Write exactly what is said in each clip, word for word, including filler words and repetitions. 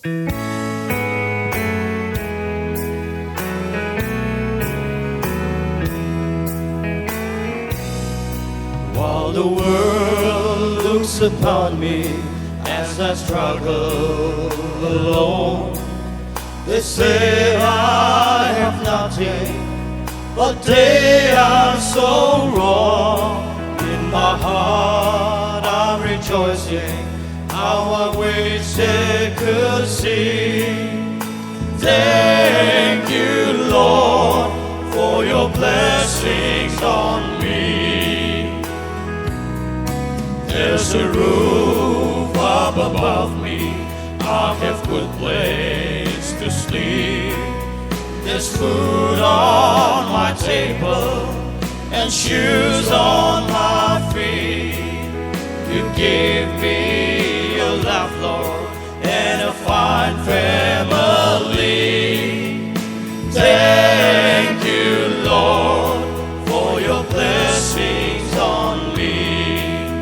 While the world looks upon me as I struggle alone, they say I have nothing, but they are so wrong. In my heart I'm rejoicing, how I wish they could see. Thank you, Lord, for your blessings on me. There's a roof up above me. I have good place to sleep. There's food on my table and shoes on my feet. You give me your love, Lord, and a fine family. Thank you, Lord, for your blessings on me.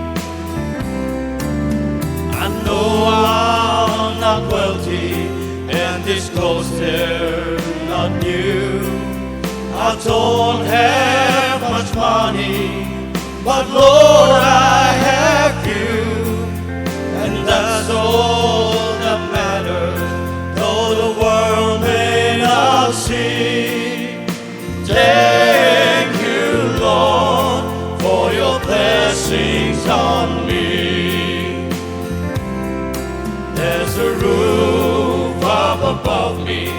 I know I'm not wealthy, and these clothes, they're not new. I don't have much money, but Lord, I have you, and that's all that matters, though the world may not see. Thank you, Lord, for your blessings on me. There's a roof up above me.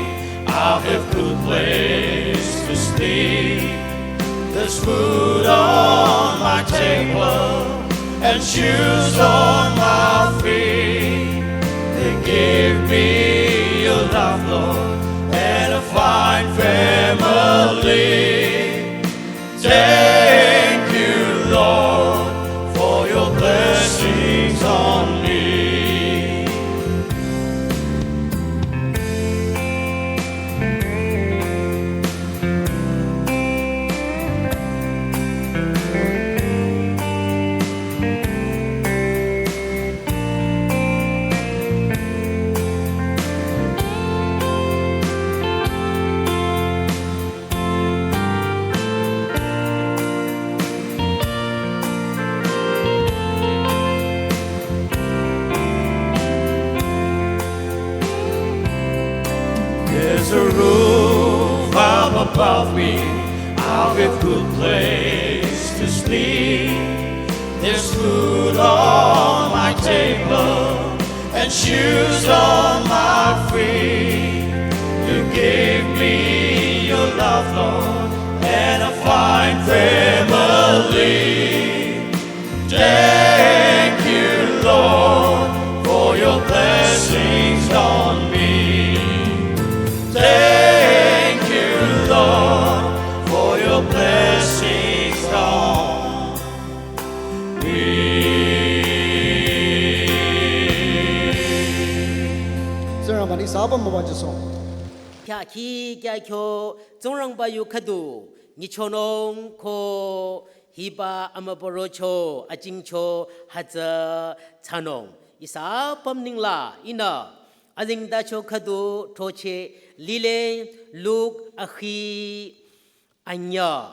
I have good place to sleep. There's food on my table and shoes on my feet. They give me your love, Lord, and a fine family. Thank you, Lord, for your blessings on me. There's a roof up above me. I'll have good place to sleep. There's food on my table and shoes on my feet. You gave me your love, Lord, and a fine family. Thank you, Lord, for your blessings on me. Thank you, Lord, for your blessings on me. Tsingrangba-nü ihsa apüm müwajüsoh. Kya khi kya kyo Tsingrangba yu khüdu nyichonung ko hiba amübürocho ajingcho hütsü thsanung. Ihsa apüm nengla ihnü azengtacho khüdu throcheh lile. Luk akhi anyüh.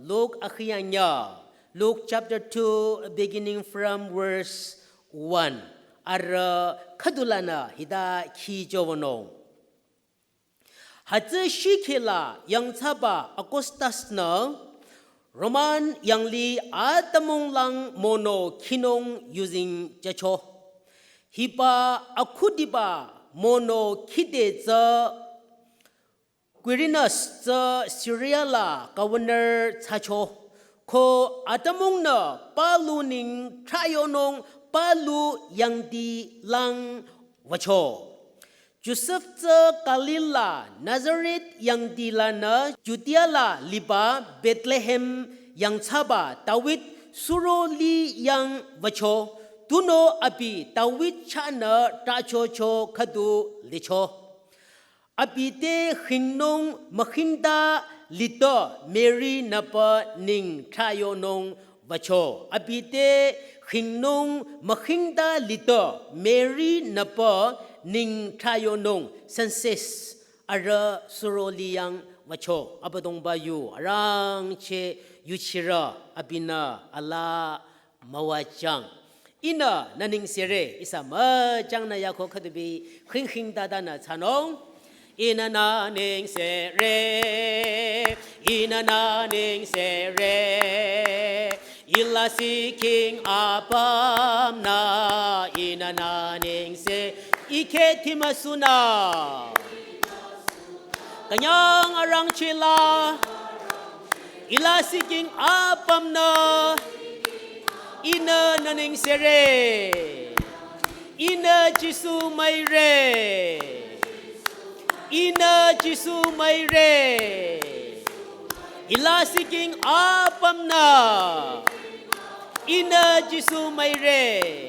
Luk akhi anyüh. Luk chapter two, beginning from verse one. Arüh khüdu lanü hita khicho wünung. Hütsü shikhe la yangthsaba Augustus-nü Roman yanglih atümung lang mono khinung yuzeng jücho. Hiba akhudiba mono khide tsü Quirinius tsü Syria la governor thsacho. Ko atümungnü palu neng thrayonung palu yangdi lang wücho. Josef tsü Galil la Nazareth yangdi lanü Judea la liba Bethlehem yangthsaba David suro li yang wücho. Tunüo abi David chahnü trahchocho khüdu licho. Abi te khingnung mükhingta lito Mary nüpü neng thrayonung wücho. Abi te khingnung mükhingta lito Mary nüpü ning thayonung census arüh suro liyang wücho Abüdongba yu arangcheh yuchirü abinü alaa müwajüng. Ihnü nü nengsere ihsa müchangnü yako khüdubi khingkhing tatanü thsanung. Ihnü nü nengsere, ihnü nü nengsere, ilasih king apümnü, ihnü nü nengse, ih kheh timüsunü. Künyang arangcheh la, ilasih king apümnü, ihnü nü nengsere, ihnü Jisu müire, ihnü Jisu müire, ilasih king apümnü, ihnü Jisu müire.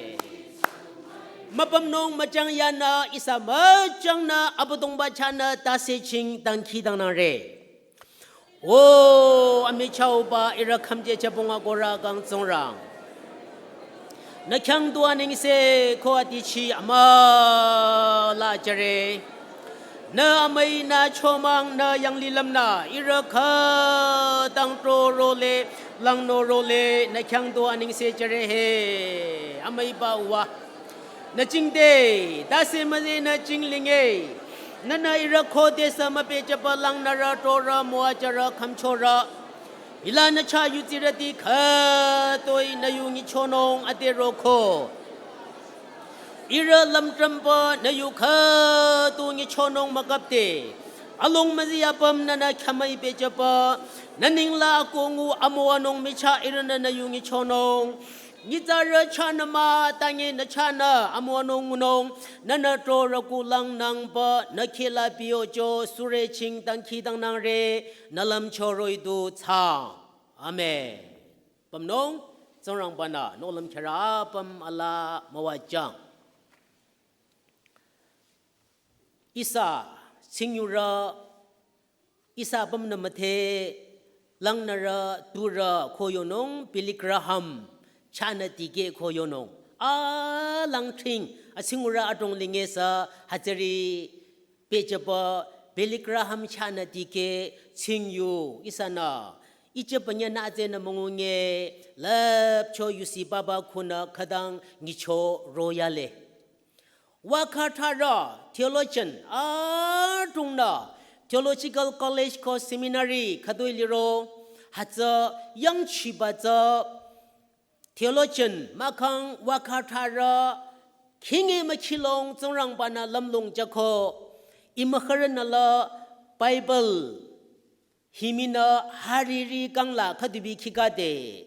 Müpümnung müchang yanü ihsa müchangnü Abüdongba chahnü tase ching dangkhidangnangre. O amichahba ihrü khümje chabunga korü kang Tsingrang. Nü khyang du anengse ko adichi amüla jüre. Nü amüi nü chomang nü yanglilümnü ihrü khütang tro role, langnü role, nü khyang du anengse jüre he. Amüiba uwa. Nü jingte, tase müze nü jinglinge. Nünü ihrü khodesü müpehjüba langnürü trorü müwajürü khümchorü. Hila nü chah yudsirüti khütoi nü yu nyichonung ade roko. Ihrü lümtrümba nü yu khüdu nyichonung mükapde. Along müzi apüm nünü khyamüi pehjüba. Nü nengla akongu amüwanung michah ihrünü nü yu nyichonung. Nyitsarü chahnü mah tange nü chahnü amüwanung ngunung, nünü trorü kulang nangba, nü khehla biyojo, sure ching dangkhidangnangre, nü lümcho roh-i du thsa. Amen. Pümnung, Tsingrangba-nü, nohlüm khyarü apüm alaa müwajüng. Ihsa, tsingyurü, ihsa apümnü müdhe, langnürü, turü, ko yonung, Billy Graham, chahnü dikeh ko yonung. Alangthring, atsingurü adrong lingesü, hütsüri, pehjüba, Billy Graham chahnü dikeh, tsingyu, ihsanü. Ije pünyanü azenü müngunge, lüpcho yusi baba khunü khütang nyicho royale. Wakha tharü theologian adrongnü theological college ko seminary khütoi liro hütsü yangchiba tsü theologian mahkhang wakha tharü khinge mükhilong Tsingrangba-nü lümlong jüko imükhürünü la Bible Himinü hariri kangla khüdubi khikade.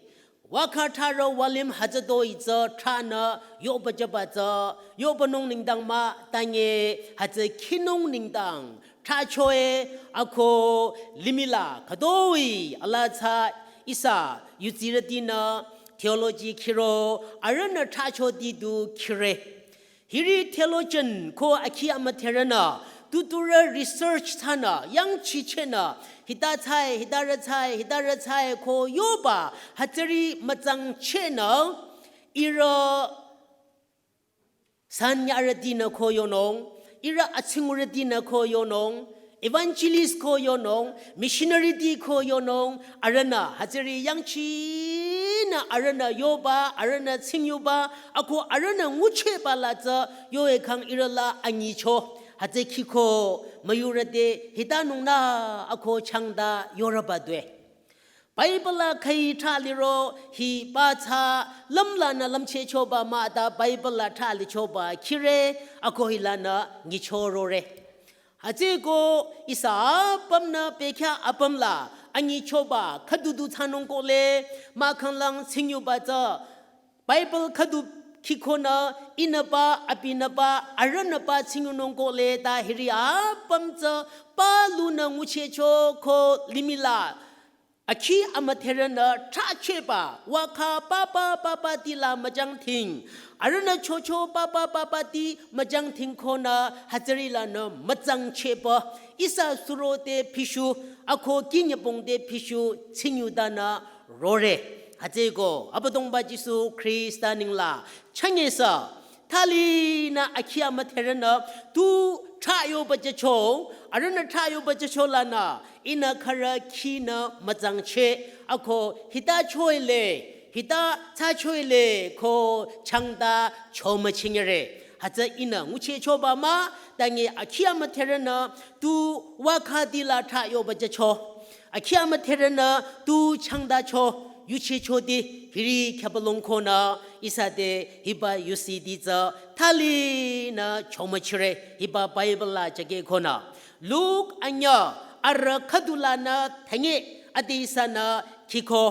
Wakha tharü walim hütsütoi tsü thranü yohpüjüba tsü yohpünung nengdang mah tange hütsü khinung nengdang thrachoe ako limihla khütoi alaa tsü ihsa yudsirütinü theology khiro arühnü thrachoti du khire. Hiri theologian ko akhi amüdherünü tuturü research thsanü yangchichehnü hita tsai, hitarü tsai, hitarü tsai ko yoba hütsüri mütsangchehnü ihrü sanyarütinü ko yonung, ihrü atsingurütinü ko yonung, evangelist ko yonung, missionary ti ko yonung, arühnü hütsüri yangchinü arühnü yoba, arühnü tsingyuba, ako arühnü nguchehba la tsü yoekhang ihrü la anyicho, hütsü khiko müyurü te hitanungnü ako changta yorüba due. Bible la khüi thra liro hiba tsü lümlanü lümchehchoba mah ta Bible la thra lichoba khire ako hilanü nyichorore. Hütsüeko ihsa apümnü bekhyah apüm la anyichoba khüdu du thsanung kohle mahkhanglang tsingyuba tsü Bible khüdu khikonü ihnüba, abinüba, arühnüba tsingyunung kohle ta hiri apüm tsü palunü nguchehcho ko limihla akhi amüdherünü thrachehba, wakha papa papati la müjangdhing. Arühnü chocho papa papati müjangdhing konü hütsüri lanü mütsangchehba. Ihsa suro te pishu, ako kinyübong te pishu, tsingyutanü rore. Hütsüeko, Abüdongba Jisu Khrista nengla, changesü, Thali nü akhi amüdherünü tu thrayoba jücho, arühnü thrayoba jücho lanü, ihnü khürü khinü mütsangcheh, ako hita choile, hita thsachoile ko changta chomüchingre. Hütsü ihnü nguchehchoba mah, tangi akhi amüdherünü tu wakhadila thrayoba jücho. Akhi amüdherünü tu changtacho, yuchehchoti, hiri khyapalong konü, ihsa te hiba yusiti tsü, thali nü chomüchire, hiba Bible la jüke konü. Luk anyü, arüh khüdulanü thangi, ade ihsanü khiko,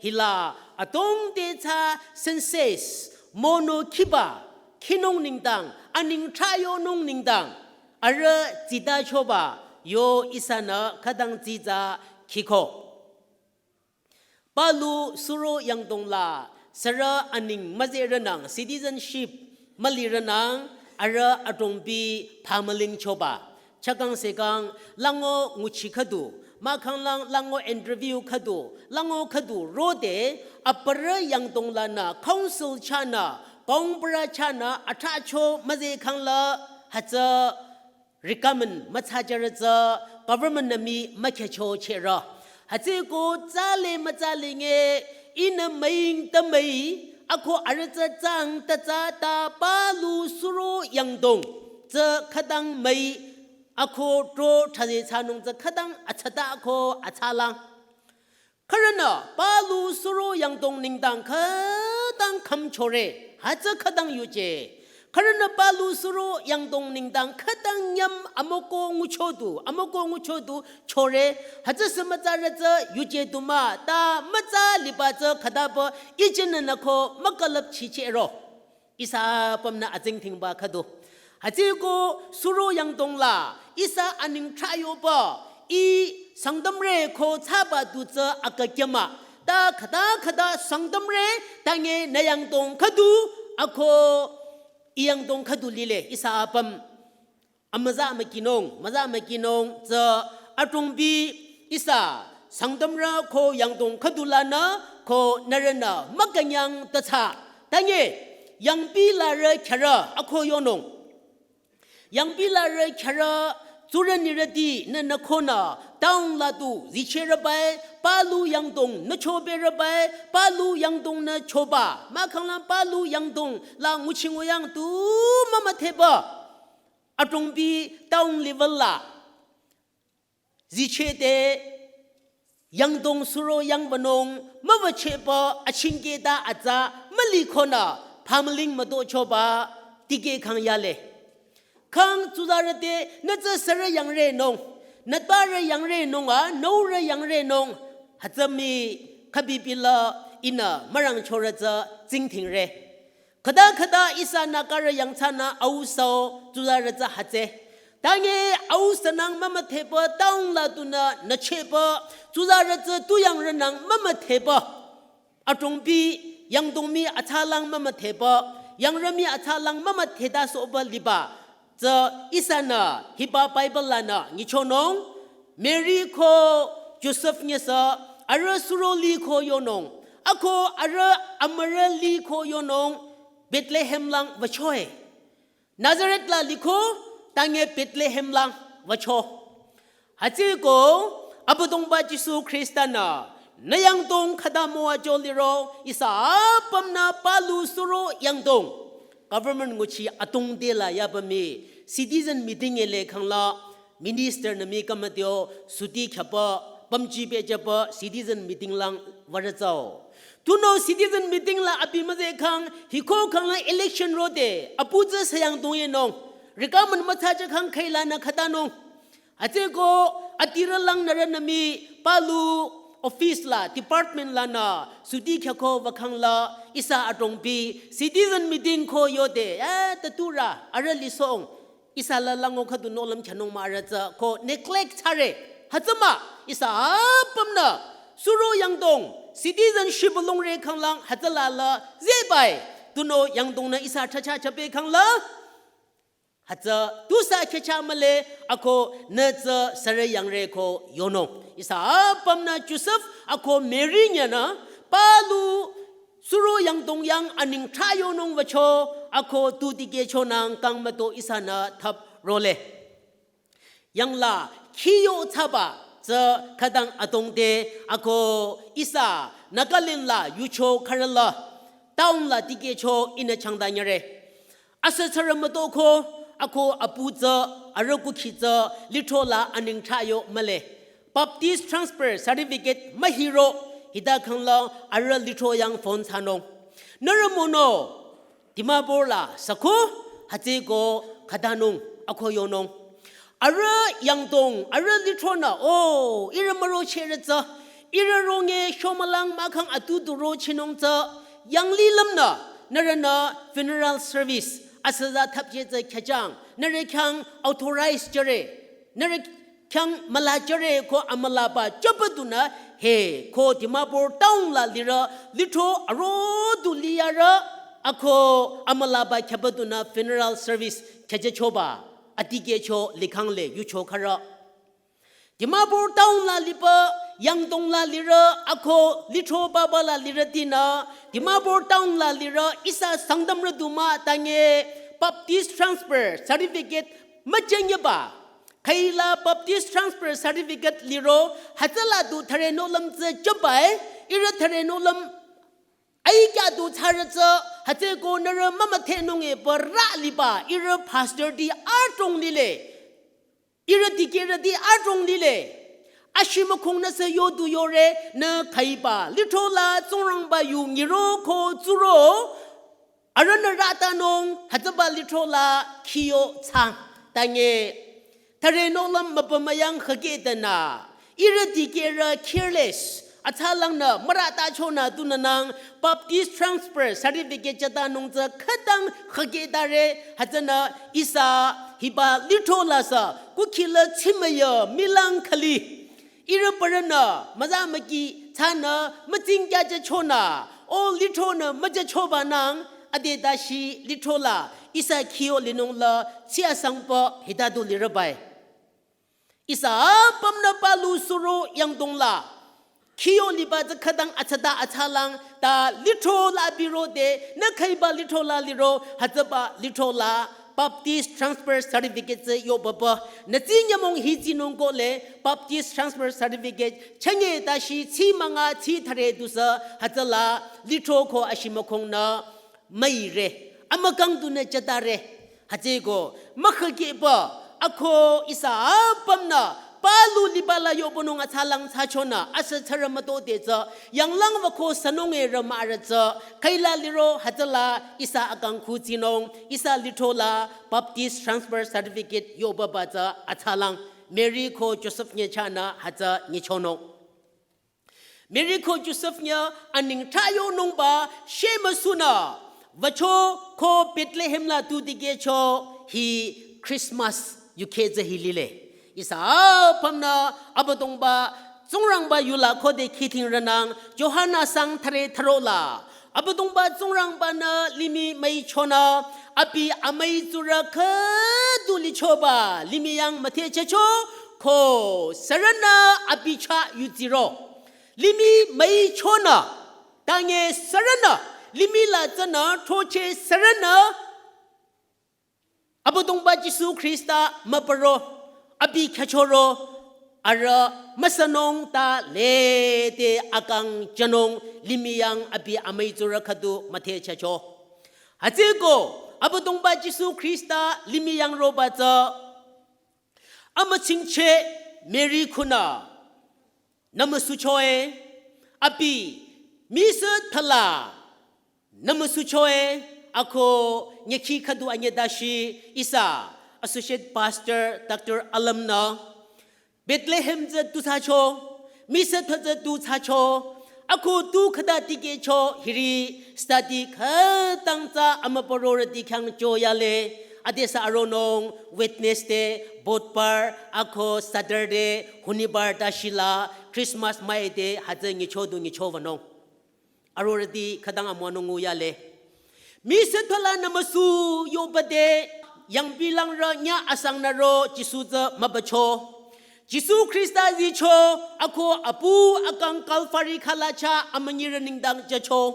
hila, adrong te tsü census, mono khiba, khinung nengdang, aneng thrayonung nengdang, arüh tsitachoba, yo ihsanü khütang tsitsa khiko. Palu suro yangdong la, sürü aneng müzeh rünang citizenship müli rünang, arüh adrongbi phamülingchoba. Chakang sekang, lango nguchi khüdu, mahkhang lang lango interview khüdu, lango khüdu rode, aparü yangdong lanü council chahnü, kongpra chahnü, athracho müzeh khangla, hütsü recommend müthsajürü tsü government nü mii mükhyücho chehro. Hütsüko tsale mütsale nge ihnü müing ta müi, ako arüh tsü tsang ta tsü ta palu suro yangdong tsü khütang müi, ako tro thraze thsanung tsü khütang atsata ako atsalang. Khürünü, palu suro yangdong nengdang khütang khümchore, hütsü khütang yuje. Khürünü palu suro yangdong nengdang khütang nyüm amoko nguchodu, amoko nguchodu chore, hütsü sü mütsarü tsü yuje du mah, ta mütsa liba tsü khütapü ijinü nü ko mükülüp chichehro. Ihsa apümnü atsingdhingba khüdu. Hütsüko suro yangdong la, ihsa aneng thrayoba, ih Sangtamrü ko thsaba du tsü akükyama. Ta khüta khüta Sangtamrü, tangi nü yangdong khüdu, ako ih yangdong khüdu lile, ihsa apüm. Amüza mükinung, müza mükinung, tsü adrongbi ihsa, Sangtamrü ko yangdong khüdu lanü, ko nührünü, mükünyang ta tsü. Tangi, yangpi larü khyarü, ako yonung. Yangpi larü khyarü, tsurü nirüti, nü nü konü, town la du, zicheh rübai, palu yangdong, nü chobe rübai, palu yangdong nü choba, mahkhang lang palu yangdong, la nguchi nguyang tu mümüdheba. Adrongbi town level la, zicheh te, yangdong suro yangbanung, müwüchehba, achingketa atsa, müli konü, phamüling mütochoba, tikeh khang yale. Khang tsuzarü te, nü tsü sürü yangre nung, nü tbarü yangre nung a, nüurü yangre nung, hütsü mii, khübibi la, ihnü, mürangchorü tsü, tsingdhingre. Khüta khüta ihsa Nagarü yangthsanü au sao tsuzarü tsü hütsü. Tangi au sanang mümüdheba town la dunü nüchehba tsuzarü tsü tu yangrünang mümüdheba. Adrongbi yangdong mii atsalang mümüdheba, yangrü mii atsalang mümüdheta soba liba. Tsü ihsanü hiba Bible lanü nyichonung, Mary ko Joseph nyesa, arüh suro li ko yonung, ako arüh amürü li ko yonung, Bethlehem lang wüchoe. Nazareth la liko, tangi Bethlehem lang wücho. Hütsüko, Abüdongba Jisu Khrista nü, nü yangdong khüta müwajü liro, ihsa apümnü palu suro yangdong. Government nguchi adrong te la yaba mii, citizen meeting ele khangla, minister nü mii kamatio, suti khyapü, pümji pehjüpü, citizen meeting lang würütsao. Tunüo citizen meeting la abi müzeh khang, hiko khangla election rode, apu tsü sayangdong yenung, recommend müthsajü khang khüila nü khütanung. Hütsüko adirü lang nührü nü mii palu office la department lanü suti khyako wükhangla ihsa adrongbi citizen meeting ko yode, eh, taturü arüh lisong ihsa la lango khüdu nohlüm khyünung mah arüh tsü ko neglect thsare. Hütsü mah ihsa apümnü suro yangdong citizenship longre khanglang hütsüla la zehbai. Tunüo yangdong nü ihsa chacha chape khangla hütsü tusü khecha mühle, ako nü tsü sürü yangre ko yonung. Ihsa apümnü Joseph ako Mary nyanü palu Suro yangdong yang aneng thayonung wücho, ako tu dikehchonang kang müto ihsanü thap role. Yangla khiyo thsaba tsü khütang adrongde ako ihsa Nagaland la yucho khürüla town la dikehcho ihnü changdanyüre. Asü tsürü mütoko ako apu tsü arüh kukhi tsü lithro la aneng thayo mühle. Baptist transfer certificate mühiro hita khangla arüh lithro yang phone thsanung. Nührü mono Dimapur la sako hütsüko khütanung ako yonung. Arüh yangdong, arüh lithronü, o, ihrü mürochehrü tsü, ihrü ronge shomülang mahkhang atutu rochenung tsü, yanglilümnü, nührünü funeral service, asüza thapche tsü khyachang, nührü khyang authorize jüre, nührü khyang müla jüre ko amülaba jübadunü, he, ko Dimapur town la lirü, lithro arodu liyarü, ako amülaba khyabadunü funeral service khyajüchoba, adikehcho likhangle yucho khürü. Dimapur town la liba, yangdong la lirü, ako lithro baba la lirütinü, Dimapur town la lirü, ihsa Sangtamrü du mah tange, Baptist transfer certificate müjünyüba. Khüila Baptist transfer certificate liro, hütsüla du thüre nohlüm tsü jübai, ihrü thüre nohlüm aikya du thsarü tsü, hütsüko nührü mümüdhenung epü rü liba, ihrü pastor ti adrong lile. Ihrü dikehrü ti adrong lile. Ashimükhongnü sü yodu yore nü khüiba lithro la Tsingrangba yu nyiro ko tsuro. Arühnü rütanung hütsüba lithro la khiyo thsang. Tange thüre nohlüm mübü müyang khüketanü. Ihrü dikehrü careless. Atsalangnü mürütachonü tunünang Baptist transfer certificate jütanung tsü khütang khüketare hütsünü ihsa hiba lithro la sü kukhila tsimüya milang khüli. Ihrü parünü müza müki thsanü mütsingkyajüchonü o lithronü müjüchobanang ade dashi lithro la ihsa khiyo linung la tsiasangpü hitadu lirübai. Ihsa apümnü palu suro yangdong la. Khiyo liba tsü khütang atsata atsalang ta lithro la birode nü khüiba lithro la liro hütsüba lithro la Baptist transfer certificate tsü yobaba. Nü tsinyümong hi tsinung kohle Baptist transfer certificate chünye tashi tsi münga tsi thüre dusü hütsüla lithro ko ashimükhongnü müire. Amükang dunü jütare. Hütsüko mükhükehba ako ihsa apümnü palu liba la yobonung atsalang thsachonü asü tsürü mütode tsü yanglang wüko sünung erü mürü tsü khüila liro hütsüla ihsa akang khu tsinung ihsa lithro la Baptist transfer certificate yobaba tsü atsalang Mary ko Joseph nyechahnü hütsü nyechonung. Mary ko Joseph nya aneng thayonungba shemüsunü wücho ko Bethlehem la tu dikehcho hi Christmas yukheh tsü hi lile. Ihsa apümnü Abüdongba Tsingrangba yula khode khidhingrünang Johanna sang thüre thüro la Abüdongba Tsingrangbanü limih müichonü abi amüi tsurü khüdu lichoba limih yang müthehchehcho ko sürünü abi chah yuziro. Limih müichonü tange sürünü limih la tsünü throcheh sürünü Abüdongba Jisu Khrista müpüro abi khyüchoro arüh müsünung ta lede akang jünung limih yang abi amüi tsurü khüdu müthehchehcho. Hütsüko Abüdongba Jisu Khrista limih yang roba tsü amütsingcheh Mary khunü nümüsuchoe abi misü thala nümüsuchoe ako nyekhi khüdu anyedashi ihsa Associate Pastor Doctor Alam nü Bethlehem tsü tu thsacho, misü tha tsü tu thsacho, ako tu khüta dikehcho hiri study khütang tsü amüpürorüti khyang cho yale, adesü aronung Wednesday, Budhbar, ako Saturday, Honibar ta shila Christmas müide hütsü nyicho du nyicho wünung. Arorüti khütang amüwanung ngu yale. Misü thala nümüsu yobade yangpilangrü nya asang nüro Jisu tsü mübücho. Jisu Khrista zicho ako apu akang Kalvari khalacha amünyirü nengdang jücho.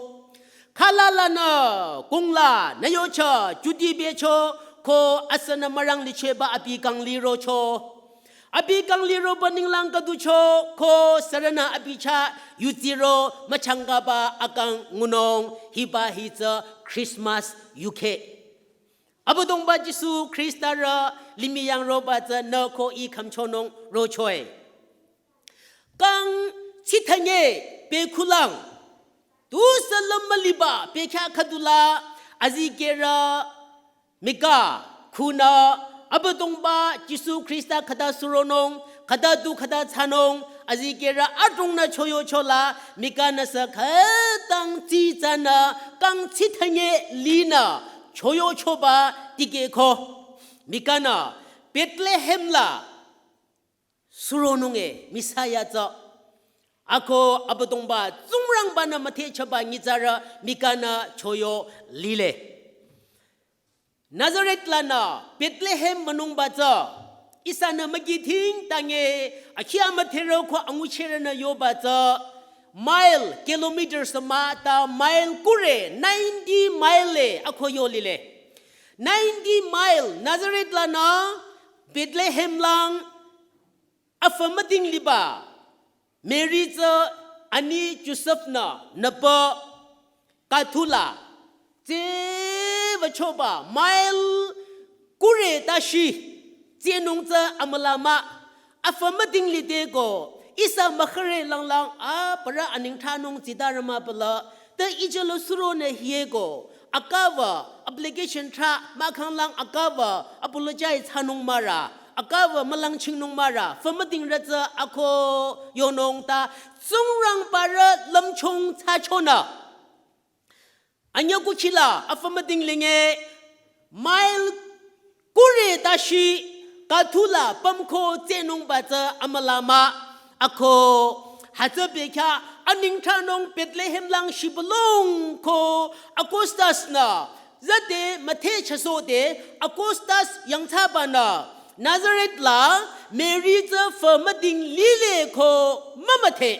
Khalalanü kungla nü yocho, jüti becho, ko asünü mürang lichehba abi kang lirocho. Abi kang liroba ninglang kaducho, ko sürünü abi chah yuziro müchangkaba akang ngunung, hiba hi tsü Christmas yukheh. Abüdongba Jisu Khrista rü limih yang roba tsü nü ko ih khümchonung rochoe. Kang chithanye pekhulang. Tusü lüm müliba pekha khüdula azikehrü Mika khunü Abüdongba Jisu Khrista khüta suronung, khüta du khüta thsanung, azikehrü adrongnü choyochola, Mika-nü sü khütang tsitsanü kang chithanye linü choyochoba tikehko. Mika-nü Bethlehem la suronung-e Messiah tsü. Ako Abüdongba Tsingrangba-nü müthehchaba nyitsarü Mika-nü choyo lile. Nazareth lanü Bethlehem münungba tsü ihsanü müki thing tange akhi amüdherü ko angucherünü yoba tsü mile, kilometer sü mah ta mile kure, ninety mile le ako yo lile. Ninety mile Nazareth lanü Bethlehem lang afü müding liba Mary tsü ani Joseph-nü nüpü kathula tseva choba mile kure tashi tsenung tsü amüla mah. Afü müding lideko ihsa mükhüre langlang a para aningthranung tsidarü mah pala ta ijalo suronü hieko akava application thra mahkhang lang akava apologize thsanung mara, akava mülangchingnung mara, fü müdingrü tsü ako yonung ta Tsingrangba rü lümchung thsachonü. Anyüh kuchila afü müding linge mile kure tashi kathula pümko tsenungba tsü amüla mah. Ako hütsü bekhyah aningthranung Bethlehem lang shibülung ko Augustus-nü züde müthehchasode Augustus yangthsabanü Nazareth la Mary tsü fü müding lile ko mümüdhe.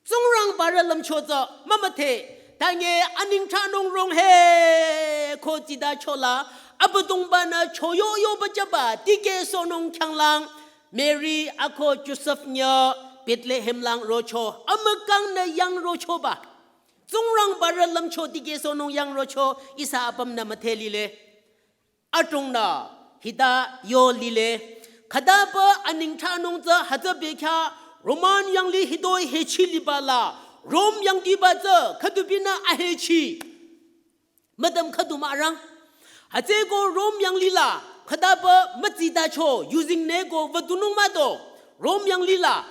Tsingrangba rü lümcho tsü mümüdhe, tange aningthranung rong he ko tsidachola, Abüdongba-nü choyoyoba jüba tikehsohnung khyanglang, Mary ako Joseph nyü Bethlehem lang rocho, amükangnü yang rochoba. Tsingrangba rü lümcho tikehsohnung yang rocho, ihsa apümnü müdhe lile. Adrongnü hita yo lile. Khütapü aningthranung tsü hütsü bekhyah Roman yanglih hitoi hechi liba la Rom yangdiba tsü khüdubinü ahechi. Müdüm khüdu mürang. Hütsüeko Rom yanglih la khütapü mütsidacho yuzeng neko vadunung mah do. Rom yanglih la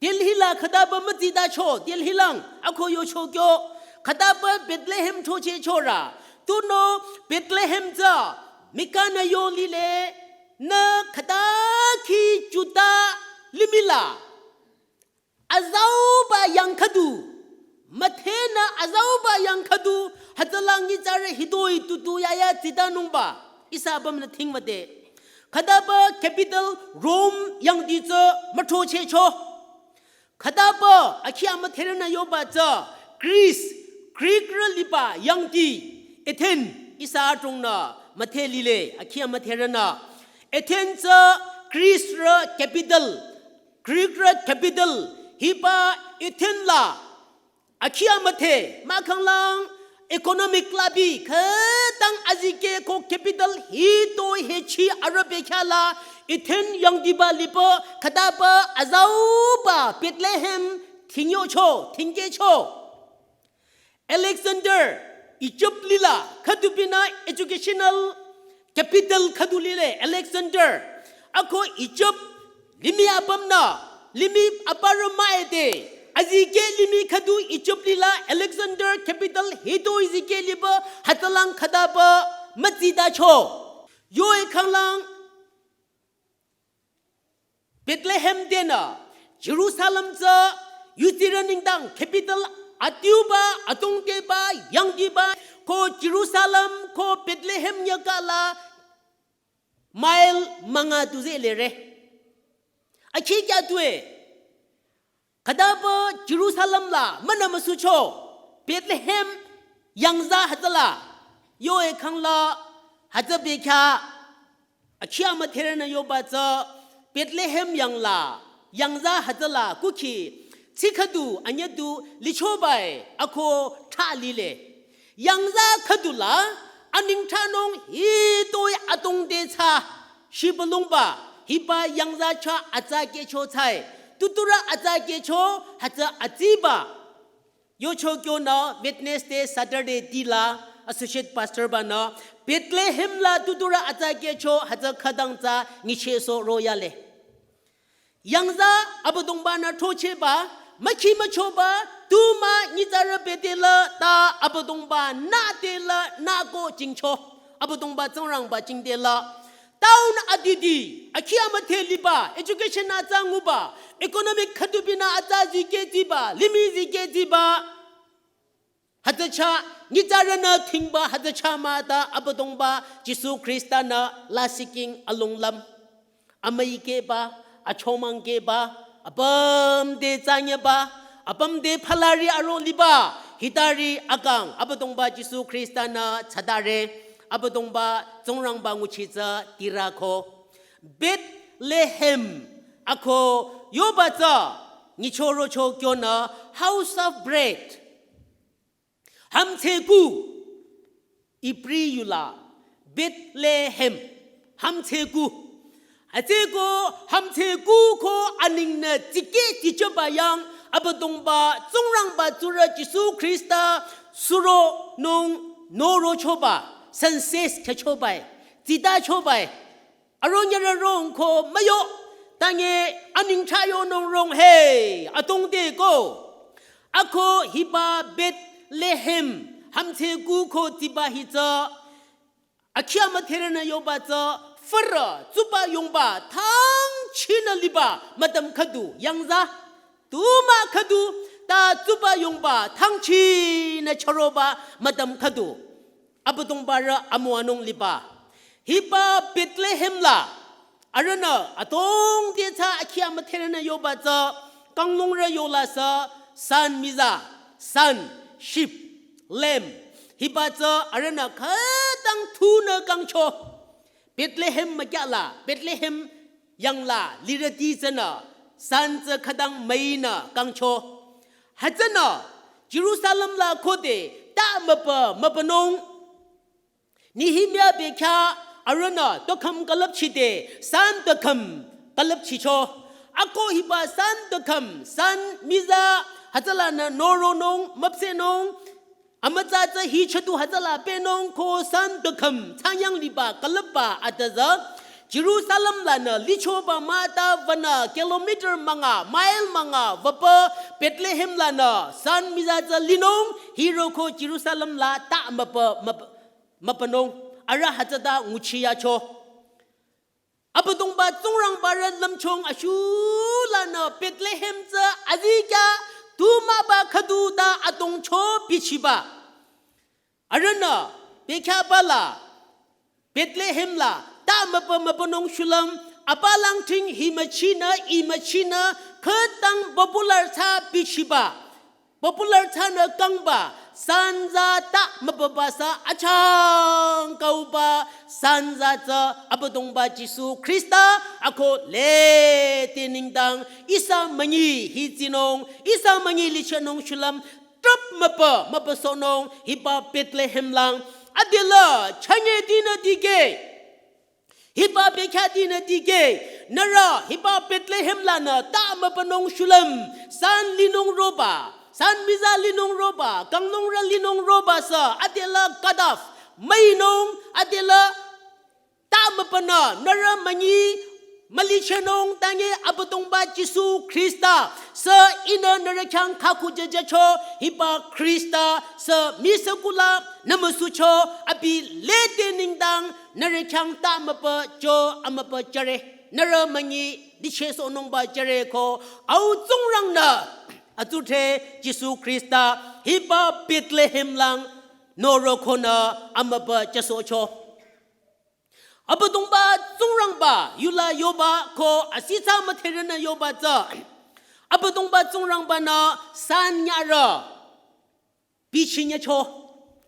Delhi la khütapü mütsidacho, Delhi lang ako yocho kyo. Khütapü Bethlehem chochehchorü. Tunüo Bethlehem tsü Mika-nü yo lile, nü khüta khi Juda limih la azauba yang khüdu. Müdhenü azauba yang khüdu, hütsülang nyitsarü hitoi tutu yaya tsidanungba. Ihsa apümnü thingmüde. Khütapü capital Rom yangdi tsü müthrochehcho. Khütapü akhi amüdherünü yoba tsü Greece, Greekrü liba yangdi Athens, ihsa adrongnü müdhe lile, akhi amüdherünü. Athens tsü Greecerü capital, Greekrü capital, hiba Athens la akhi amüdhe, mahkhang lang economic labi, khütang azikeh ko capital hitoi hechi arüh bekhyah la, Athens yangdiba lipü, khütapü azauba Bethlehem thingyocho, thingkehcho. Alexander, Egypt lih la, khüdubinü educational capital khüdu lile, Alexander. Ako Egypt limih apümnü, limih aparü mah-e de, azikeh limih khüdu Egypt lih la Alexander capital hitoi zikeh lipü hütsülang khütapü mütsidacho. Yoe khanglang Bethlehem tenü Jerusalem tsü yudsirü nengdang capital adiuba, adongteba, yangdiba, ko Jerusalem ko Bethlehem nyükala mile münga du zeh lire. Akhi kya tue? Khütapü Jerusalem la münü müsucho, Bethlehem Yangza hütsüla, yo ekhangla, hütsü bekhyah, akhi amüdherünü yoba tsü, Bethlehem yangla, yangza hütsüla, kukhi, tsi khüdu, anyüdu, lichobae, ako, tha lile. Yangza khüdula, aningthranung, hitoi atongde tsü, shibülungba, hiba yangza chah atsa kehcho tsü, tuturü atsa kehcho, hütsü atsiba. Yocho kyonü Wednesday, Saturday tila associate pastor banü Bethlehem la tuturü atsa kehcho hütsü khütang tsü nyichehsoh royale. Yangza Abüdongba-nü throchehba, mükhi müchoba, tu mah nyitsarü bete la ta Abüdongba-nü te la nü ko jingcho, Abüdongba Tsingrangba jingte la. Town adidi, akhi amüdhe liba, education atsa nguba, economic khüdubinü atsa zikehdiba, limih zikehdiba. Hütsü chah, nyitsarünü thingba hütsü chah mah ta Abüdongba, Jisu Khrista-nü lasihking alonglüm. Amüikehba, achomangkehba, apüm te tsanyeba, apüm te phalari aro liba, hitari akang, Abüdongba Jisu Khrista-nü tsadare, Abüdongba Tsingrangba nguchi tsü tirako. Bethlehem, ako yoba tsü, nyichorocho kyonü, House of Bread. Hümdhseku, Ibri yula, Bethlehem, hümdhseku. Hütsüko hümdhseku ko aningnü tikeh tichoba yang Abüdongba Tsingrangba tsurü Jisu Khrista suronung norochoba, census khyüchobae, tsitachobae. Aronyarü rong ko müyo, tange aningthra yonung rong he, atongde ko. Ako hiba Bethlehem, hümdhseku ko tiba hi tsü, akhi amüdherünü yoba tsü, fürü, tsuba yongba, thangchinü liba, mütam khüdu, yangza, tu mah khüdu, ta tsuba yongba, thangchinü chüroba, mütam khüdu. Abüdongba rü amüwanung liba. Hiba Bethlehem la, arühnü, atongde tsü akhi amüdherünü yoba tsü, kanglungrü yola sü, san miza, san, sheep, lamb. Hiba tsü arühnü khütang thunü kangcho. Bethlehem mükyala, Bethlehem yangla, lirüti tsünü, san tsü khütang müinü kangcho. Hütsünü, Jerusalem la khode, ta müpü, müpünung. Nehemia bekhyah arühnü tokhüm külüpchide san tokhüm külüpchicho. Ako hiba san tokhüm, san miza hütsülanü noronung, müpsehnung. Amütsa tsü hi chüdu hütsüla pehnung ko san tokhüm, thsanyang liba külüpba atüzü. Jerusalem lanü lichoba mah ta wünü kilometer münga, mile münga, wüpü Bethlehem lanü san miza tsü linung, hiroko Jerusalem la ta müpü, müpü, müpünung, arüh hütsüta nguchiyacho. Abüdongba Tsingrangba rü lümchung ashulanü Bethlehem tsü azikyah tu mah ba khüdu ta atongcho bichiba. Arühnü, bekhyahba la, Bethlehem la, ta müpü müpünung shulüm, apalang ting hi müchinü, i müchinü, khütang popular tsü bichiba. Popular tsünü kangba, sanza ta müpüba sü achang kauba, sanza tsü Abüdongba Jisu Khrista, ako lete nengdang, ihsa münyi hi tsinung, ihsa münyi lichehnung shulüm, trüp müpü, müpüsohnung, hiba Bethlehem lang, adela, chünye dinü dikeh. Hiba bekhyah dinü dikeh, nührü, hiba Bethlehem lanü, ta müpünung shulüm, san linung roba, san miza linung roba, kanglungrü linung roba sü, adela kadaf, müinung, adela, ta müpünü, nührü münyi, mülichehnung tange Abüdongba Jisu Khrista, sü ihnü nührü khyang khakhu jüjücho, hiba Khrista, sü misükula, nümüsucho, abi lete nengdang, nührü khyang ta müpü jo amüpü jüre. Nührü münyi dichehsohnungba jüre ko. Au Tsingrangnü. Atsudhre Jisu Khrista. Hiba Bethlehem lang. Norokonü amüpü jüsohcho. Abüdongba Tsingrangba yula yoba ko asitsa müdherünü yoba tsü. Abüdongba Tsingrangbanü san nyarü. Bichinyacho.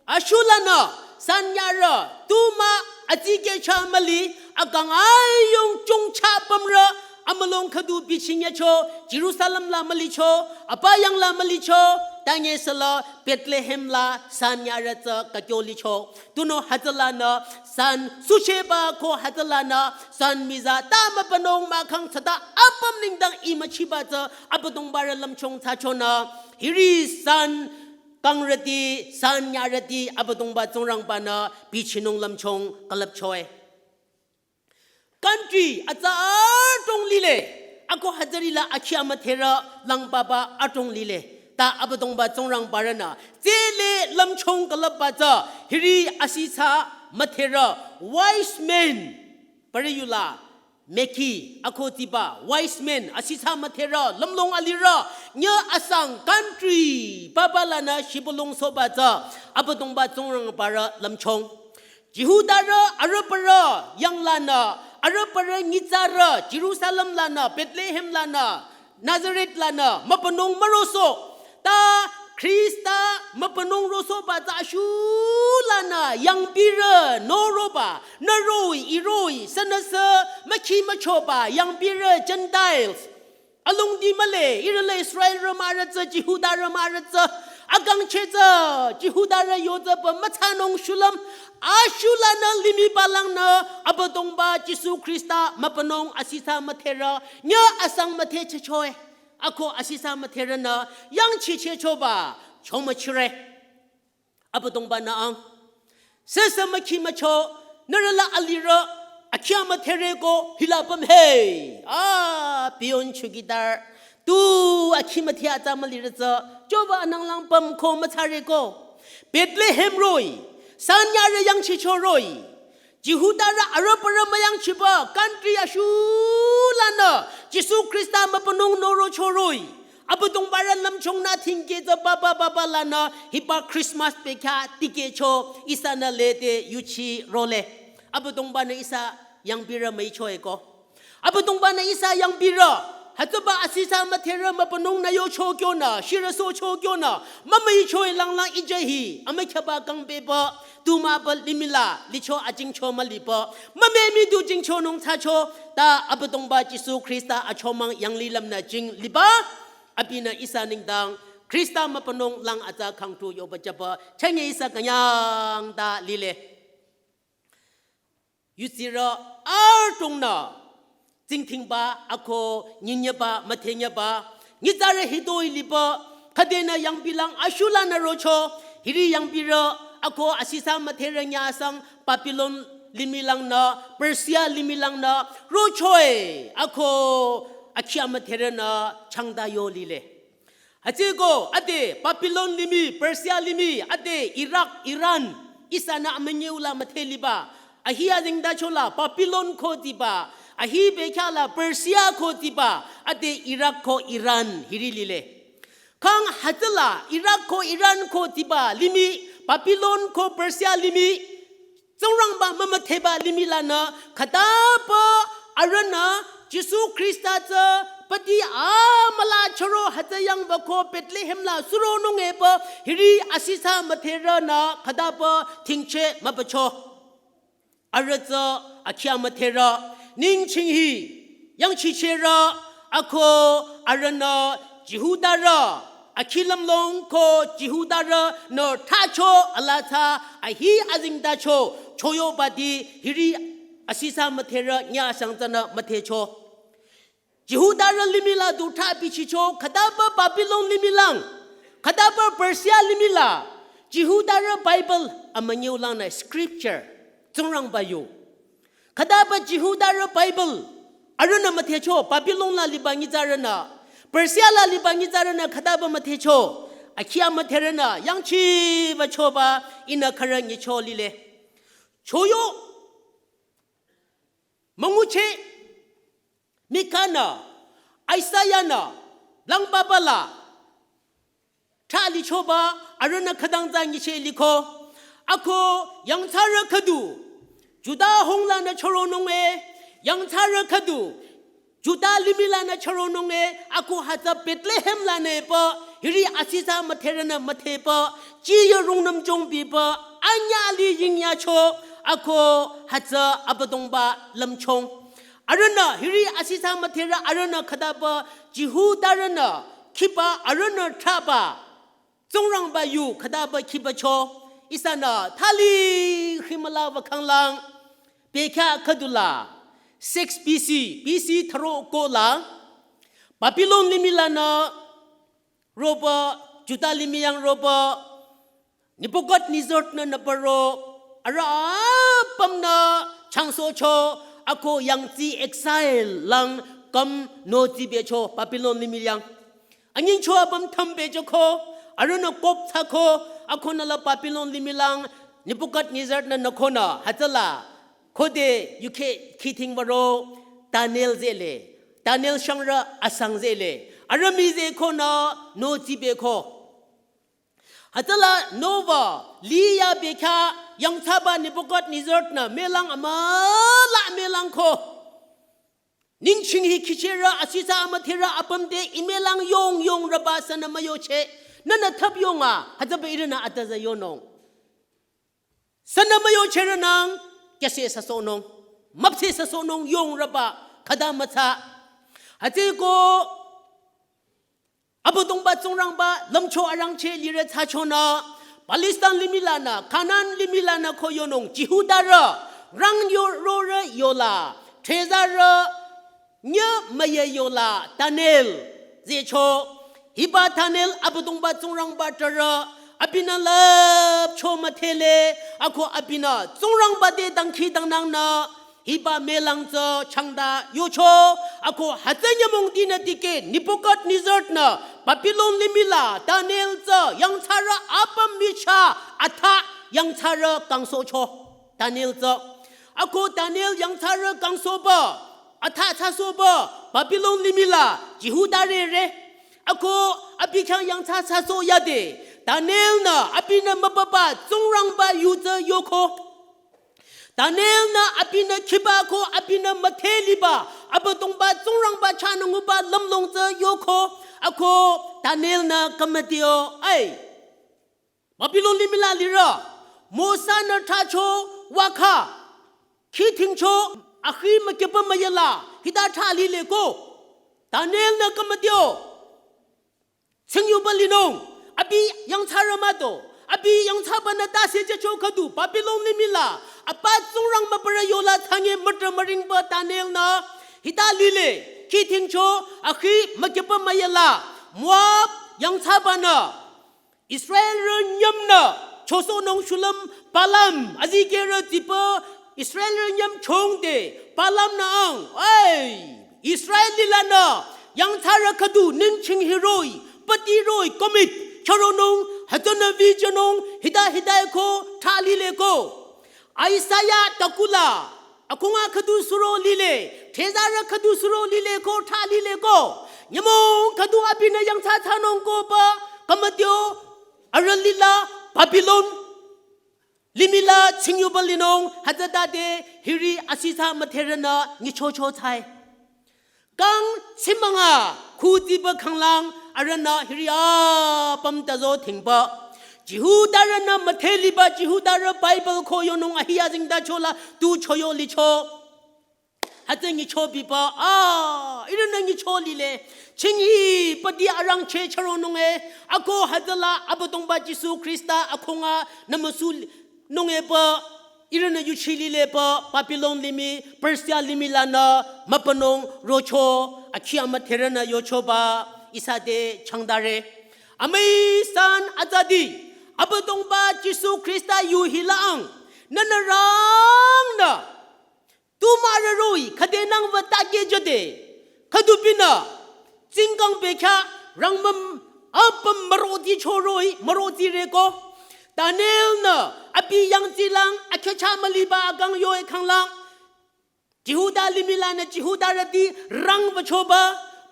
Ashulanü, sanyarü, tuma, atikehcha müli, akang ayung chungcha pümrü, amülung khüdu bichinyacho, Jerusalem la mülicho, apayang la mülicho, tanye sela, Bethlehem la, sanyarü tsü kakyo licho. Tunüo hütsülanü, san, sucheba ko hütsülanü, san miza, ta mübünung mahkhang tsüta, apüm nengdang imachiba tsü, Abüdongbarü lümchung thsachonü, hiri san, kangrüti, sanyarüti, Abüdongba Tsingrangbanü, bichinung lümchung külüpchoe. Country, atsa adrong lile, ako hütsüri la akhi amüdherü, lang papa adrong lile. Ta Abüdongba Tsingrangbarünü, tsele lümchung külüpba tsü, hiri asithsa müdherü, wise men, parü yula, meki, ako tiba, wise men, asithsa müdherü, lümlong alirü, nye asang country, papa lanü shibülung soba tsü, Abüdongba Tsingrangbarü lümchung. Jihudarü, arübarü, yanglanü, arübarü nyitsarü, Jerusalem lanü, Bethlehem lanü, Nazareth lanü, mübünung müroso. Ta Khrista mübünung rosoba tsü ashulanü, yangpirü, noroba, nüroi, iroi, sünüsü, mükhi müchoba, yangpirü, Gentiles. Alongdi mühle, ihrü la Israelrü mahrü tsü, Jihudarü mahrü tsü, akangcheh tsü, Jihudarü yo tsü pü müthsanung shulüm, ashulanü limih palangnü, Abüdongba Jisu Khrista mübünung asithsa müdherü, nye asang müdhe chehchoe. Ako asithsa müdherünü, yangchichehchoba, chomüchire. Abüdongbanü ang. Sese mükhi mücho, nührü la alirü, akhi amüdhere ko, hila püm he. Ah, peon chowkidar. Tu akhi amüdhe atsa mülirü tsü, choba anang lang püm ko müthsare ko. Bethlehem roh-i, sanyarü yangchicho roh-i. Jihudarü arübarü müyangchiba, country ashulanü, Jisu Khrista mübünung noro choroh-i. Abüdongbarü lümchungnü thingkeh tsü papa papa lanü, hiba Christmas bekhyah tikehcho, ihsanü lede yuchi role. Abüdongbanü ihsa yangpirü müicho eko. Abüdongbanü ihsa yangpirü, hütsüba asithsa müdherü mübünungnü yocho kyonü, shirüsohcho kyonü, mümüicho-i langlang ije hi, amükhyaba kangpehba, tumüba limih la, licho ajingcho müliba, mümemi du jingchonung thsacho, ta Abüdongba Jisu Khrista achomang yanglilümnü jing liba, abinü ihsa nengdang, Khrista mübünung lang atsa khangtu yoba jüba, chünye ihsa künyang ta lile. Yudsirü adrongnü, tsingdhingba, ako, nyinyeba, müthenyeba, nyitsarü hitoi liba, khüdenü yangpilang ashulanü rocho, hiri yangpirü, ako, asithsa müdherü nyasang, Babylon limih langnü, Persia limih langnü, rochoe, ako, akhi amüdherünü, changda yo lile. Hütsüeko, ade Babylon limih, Persia limih, ade Iraq, Iran, ihsanü amünyi ula müdhe liba. Ahi azengtacho la Babylon ko tiba, ahi bekhyah la Persia ko tiba, ade Iraq ko Iran hiri lile. Kang hütsüla Iraq ko Iran ko tiba limih, Babylon ko Persia limih, Tsingrangba mümüdheba limih lanü, khütapü arühnü, Jisu Khrista tsü, pati amüla choro hütsü yangba ko Bethlehem la suronung epü, hiri asithsa müdherünü, khütapü thingcheh mübücho. Arüh tsü, akhi amüdherü, ningching hi, yangchichehrü, ako arühnü Jihudarü, akhi lümlong ko Jihudarünü thsacho alaa tsü ahi azengtacho choyobati hiri asithsa müdherü nyasang tsünü müdhecho. Jihudarü limih la du thsa bichicho khütapü Babylon limih lang, khütapü Persia limih la, Jihudarü Bible amünyi ulangnü scripture, Tsingrangba yu. Khütapü Jihudarü Bible, arühnü müdhecho, Babylon la liba nyitsarünü, Persia la liba nyitsarünü khütapü müdhecho, akhi amüdherünü, yangchiba choba, ihnü khürü nyicho lile. Choyo, müngucheh, Mika nü, Isaiah nü, lang papa la, thsa lichoba, arühnü khütang tsü nyicheh liko. Ako yangthsarü khüdu, Juda honglanü choronung e, yangthsarü khüdu, Juda limih lanü chüronung e, ako hütsü Bethlehem lanü pü, hiri asitsa müdherünü müdhepü, chiye rungnüm jongpipü, anyüh li yingyacho, ako hütsü Abüdongba lümchung. Arühnü, hiri asitsa müdherü arühnü khütapü, Jihudarünü, khiba arühnü thraba, Tsingrangba yu khütapü khibacho, ihsanü thali khimüla wükhanglang, bekhyah khüdula, six B C, B C thüro kola, Babylon limih lanü, ropü, Juda limih yang ropü, Nebuchadnezzar-nü nüpüro, arüh apümnü changsohcho, ako yangtsi exile lang küm notsibecho Babylon limih yang. Anyingcho apüm thümbechoko, arühnü kop thsako, akonüla Babylon limih lang Nebuchadnezzar-nü nükonü, hütsüla, khode yukheh khidhing würo, Daniel zehle, Daniel shangrü asang zehle, arüh mii zeh konü, notsibeko. Hütsüla nowü, liya bekhyah, yangthsaba Nebuchadnezzar-nü, melang amüla melang ko. Ningching hi khicherü asitsa amüdherü apüm te imelang yong yongrüba sünü müyocheh, nünü thüp yonga, hütsüpü ihrünü atüza yonung. Sünü müyochehrünang, kyüseh süsohnung, müpseh süsohnung yongrüba, khüta mütsa. Hütsüeko, Abüdongba Tsingrangba lümcho arangcheh lirü thsachonü, Palestine limih lanü, Kanan limih lanü ko yonung, Jihudarü, rang yo rorü yola, thezarü, nyü müye yola, Daniel, zehcho, hiba Daniel Abüdongba Tsingrangba trarü, abinü lüpcho müdhele, ako abinü Tsingrangba te dangkhidangnangnü, hiba melang tsü changda yocho, ako hütsü nyümong dinü dikeh Nebuchadnezzar-nü Babylon limih la Daniel tsü yangthsarü apüm michah atha yangthsarü kangsohcho. Daniel tsü. Ako Daniel yangthsarü kangsohba, atha thsasohba, Babylon limih la Jihudarü re. Ako abi khyang yangthsa thsasoh yade, Daniel-nü abinü mübüba Tsingrangba yu tsü yoko. Daniel-nü abinü khibako abinü müdheliba, Abüdongba Tsingrangba chahnü nguba lümlong tsü yoko, ako Daniel-nü kümüdeo, ai. Babylon limih la lirü, Mosa-nü thracho wakha, khidhingcho, akhi mükyüpü müyela, hita thra lile ko. Daniel-nü kümüdeo. Tsingyuba linung, abi yangthsarü mah to, abi yangthsabanü tase jücho khüdu, Babylon limih la, apa Tsingrang mübürü yola thsange mütrah müringba Daniel-nü, hita lile, khidhingcho, akhi mükyüpü müyela, Moab yangthsabanü, Israelrü nyümnü, chosohnung shulüm Balaam, azikehrü tsipü, Israelrü nyüm chongde, Balaam-nü ang, ai, Israel lilanü, yangthsarü khüdu ningching hiroh-i, pütiroh-i, commit, chüronung, hütsünü visionung, hita hita ko, thra lile ko. Isaiah takula, akhunga khüdu suro lile, thezarü khüdu suro lile ko, thra lile ko. Nyümong khüdu abinü yangthsa thsanung ko pü, kümüdeo, arüh lila, Babylon, limih la tsingyuba linung, hütsütade, hiri asisa müdherünü, nyichocho thsae. Kang tsimanga, khu tsipü khanglang, arühnü hiri apüm tazo thingpü. Jihudarünü müdheliba, Jihudarü Bible ko yonung ahi azengtachola, tu choyo licho. Hütsü nyichobipü, ah, ihrünü nyicho lile. Chinghi püti arangcheh chüronung e, ako hütsüla Abüdongba Jisu Khrista akhunga nümüsu nung e pü, ihrünü yuchi lile pü, Babylon limih, Persia limih lanü, mübünung rocho, akhi amüdherünü yochoba, ihsa te changdare. Amüi san atsati, Abüdongba Jisu Khrista yu hila ang, nünü rangnü, tu mürüroh-i, khüdenang wü takeh jüde, khüdupinü, tsingkang bekhyah, rangmüm, apüm müroti choroh-i, müroti reko. Daniel-nü, abi yangtsilang, akhehcha müliba akang yo-e khanglang. Jihuda limih lanü Jihudarüti rang wüchoba,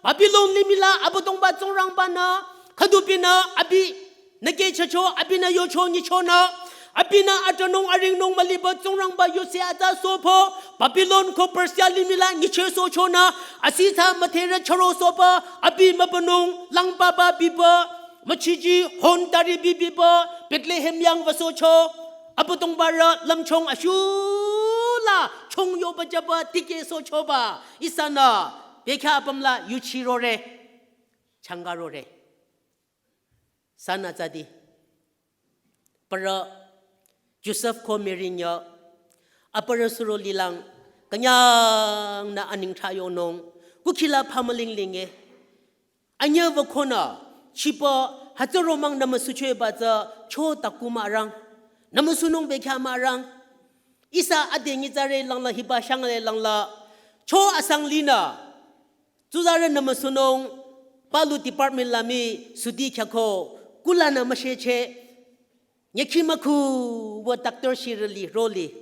Babylon limih la Abüdongba Tsingrangbanü, khüdupinü, abi nü kehchehcho, abinü yocho nyichonü, abinü atranung aringnung müliba Tsingrangba yuse atsa sopü, Babylon ko Persia limih la nyichehsohchonü, asithsa müdherü chürosohba, abi mübünung, langpapa biba, müchiji hon tari bibiba, Bethlehem yang wüsohcho, Abüdongbarü lümchung ashula, chungyoba jüba, tikehsohchoba, ihsanü, bekhyah apüm la yuchirore, changarore. Sünü tsadi. Parü Josef ko Mary nyü, aparü suro lilang, künyangnü anengthsa yonung, kukhi la phamüling linge. Anyüh wükonü, chipü, hütsü romang nümüsuchoba tsü, cho taku mürang. Nümüsunung bekhyah mürang. Ihsa ade nyitsarü langla hiba shangle langla, cho asang linü. Tsuzarü nümüsunung, palu department la mii, suti khyako, kulanü müshehcheh. Nyekhi mükhu wü doctor shirüli roli,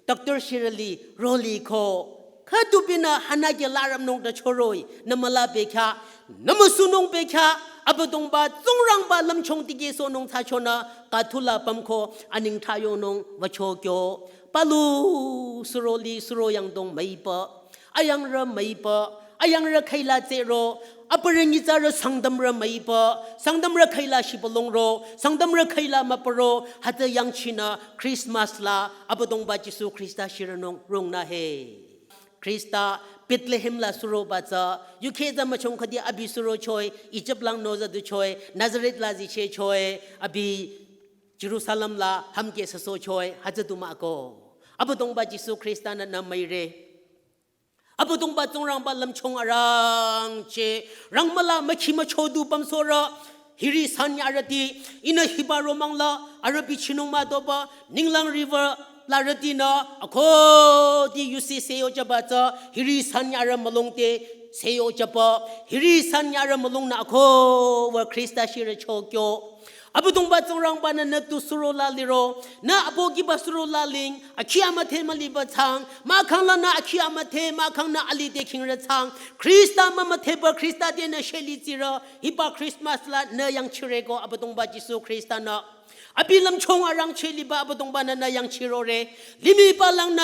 doctor shirüli roli ko. Khüdu binü hanage larümnung ta choroi, nümüla bekhyah, nümüsunung bekhyah, Abüdongba Tsingrangba lümchung tikehsohnung thsachonü, kathula pümko, anengthsa yonung wücho kyo. Palu suro li suro yangdong müiba, ayangrü müiba, ayangrü khüila tsehro, aparü nyitsarü Sangtamrü müiba, Sangtamrü khüila shibülungro, Sangtamrü khüila müpüro, hütsü yangchinü Christmas la Abüdongba Jisu Khrista shirünung rungnü he. Khrista Bethlehem la suroba tsü, yukheh tsü müchong khüdi abi surochoi, Egypt lang nozah duchoi, Nazareth la zichehchoi, abi Jerusalem la hümkeh süsohchoi, hütsü du mah ko. Abüdongba Jisu Khrista-nü nü müire. Abüdongba Tsingrangba lümchung arangcheh, rangmüla mükhi mücho du pümsohrü, hiri sanyarüti, ihnü hiba romang la, arüh bichinung mütoba, ninglang riwü larütinü, akhudi yusi seyo jüba tsü, hiri sanyarü mülung te, seyo jüba, hiri sanyarü mülungnü akhuwü Khrista shirücho kyo. Abüdongba Tsingrangba-nü nü tu suro la liro, nü apohkiba suro la ling, akhi amüdhe müliba thsang, mahkhang lanü akhi amüdhe, mahkhangnü alih te khingrü thsang, Khrista mümüdheba Khrista tenü sheli tsirü, hiba Christmas la nü yangchire ko Abüdongba Jisu Khrista-nü. Abi lümchung arangcheh liba Abüdongba-nü nü yangchirore, limih palangnü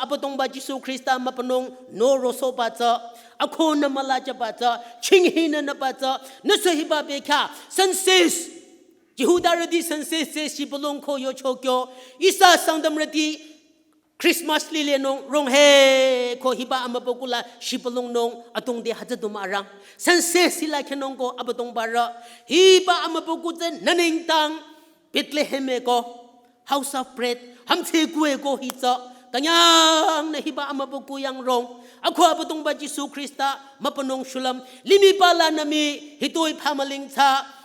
Abüdongba Jisu Khrista mübünung norosohba tsü, akhunü müla jüba tsü, chinghinü nüba tsü, nüsü hiba bekhyah, census, Jihudarüti census te shibülung ko yocho kyo, ihsa Sangtamrüti Christmas lilenung rong he ko hiba amübükuh la shibülungnung atungde hütsü du mürang. Census hila khenung ko Abüdongbarü, hiba amübükuh tsü nü nengdang Bethlehem e ko, House of Bread, hümdhse kuh e ko hi tsü, künyangnü hiba amübükuh yang rong, akhu Abüdongba Jisu Khrista mübünung shulüm, limih palanü mii, hitoi phamüling tsü,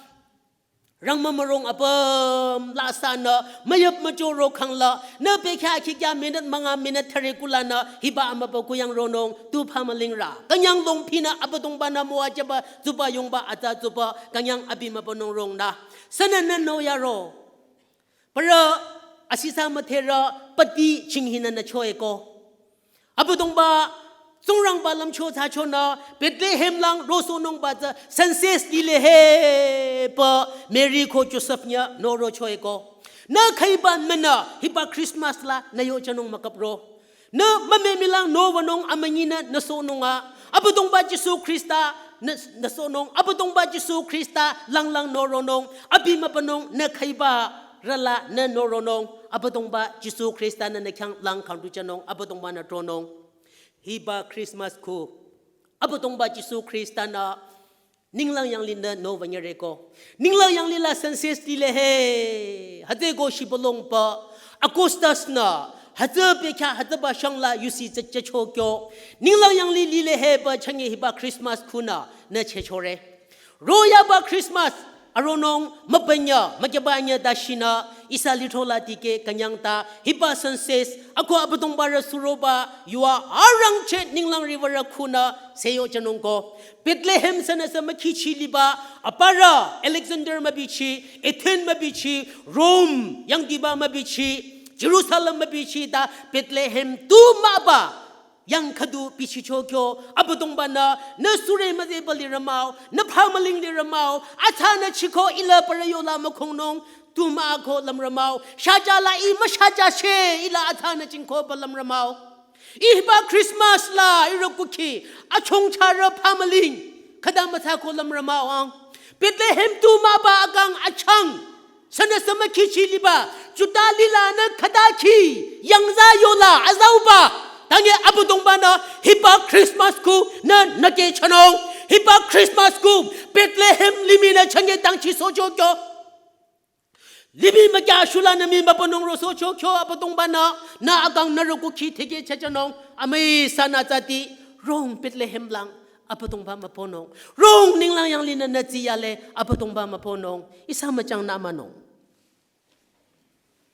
rangmümürong apüm la sünü, müyüp müchoro khangla, nü bekhyah khikya minute münga minute thüre kulanü, hiba amübükuh yang ronung, tu phamülingrü. Künyang longphinü Abüdongba-nü müwa jüba, tsuba yongba atsa tsuba, künyang abi mübünung rongnü. Sünü nü noyaro. Parü, asisa müdherü, pati chinghinü nü choe ko. Abüdongba, Tsingrangba lümcho thsachonü, Bethlehem lang rosohnungba tsü census lile he pü Mary ko Josef nyü norochoe ko. Nü khüiba münü hiba Christmas la nü yojünung mükapro. Nü mümemilang nowünung amünyinü nü sohnung a. Abüdongba Jisu Khrista nü, nü sohnung. Abüdongba Jisu Khrista langlang noronung. Abi mübünung nü khüiba rüla nü noronung, Abüdongba Jisu Khrista-nü nü khyang lang khangdu jünung, Abüdongba-nü tronung. Hiba Christmas kuh, Abüdongba Jisu Khrista-nü ninglang yanglih nü nowünyüre ko. Ninglang yanglih la census lile he. Hütsüeko shibülung pü Augustus-nü, hütsü bekhyah hütsüba shangla yusi tsü tsü chokyo. Ninglang yanglih lile he pü chünye hiba Christmas kuhnü nü chechore. Royaba Christmas, aronung, mübünyü, mükyübanyü ta shinü, ihsa lithro la tikeh künyang ta, hiba census, ako Abüdongba rü suroba, yua arangcheh ninglang riwürü kuhnü, seyo jünung ko. Bethlehem sünüsü mükhichi liba, aparü, Alexander mübichi, Athens mübichi, Rome, yangdiba mübichi, Jerusalem mübichi ta, Bethlehem tu müba, yang khüdu bichicho kyo, Abüdongba-nü, nü sure müzeba lirü mah-o, nü phamüling lirü mah-o, atsa nü chiko ila parü yola mükhongnung, tu mah-o ko lümrü mah-o, shaja la ih müshaja she ila atsa nü chingko pü lümrü mah-o. Ihba Christmas la ihrü kukhi achongcharü pamaling khüta mütsa ko lümrü mah-o ang. Bethlehem tu müba akang achang. Sünü sümükhichi liba Juda lila nü khüta khi yangza yola azauba. Tange Abüdongba-nü hiba Christmas ku nü nükehchanung. Hiba Christmas ku Bethlehem limih nü chünye dangchisohcho kyo. Limih mükyah shula nü mii mübünung rosohcho kyo Abüdongba-nü, nü akang nührü kukhi tikehchachanung, amüi sanü tsati, rong Bethlehem lang Abüdongba mübünung. Rong ninglang yanglih nü nütsi yale Abüdongba mübünung. Ihsa müchang nü münung.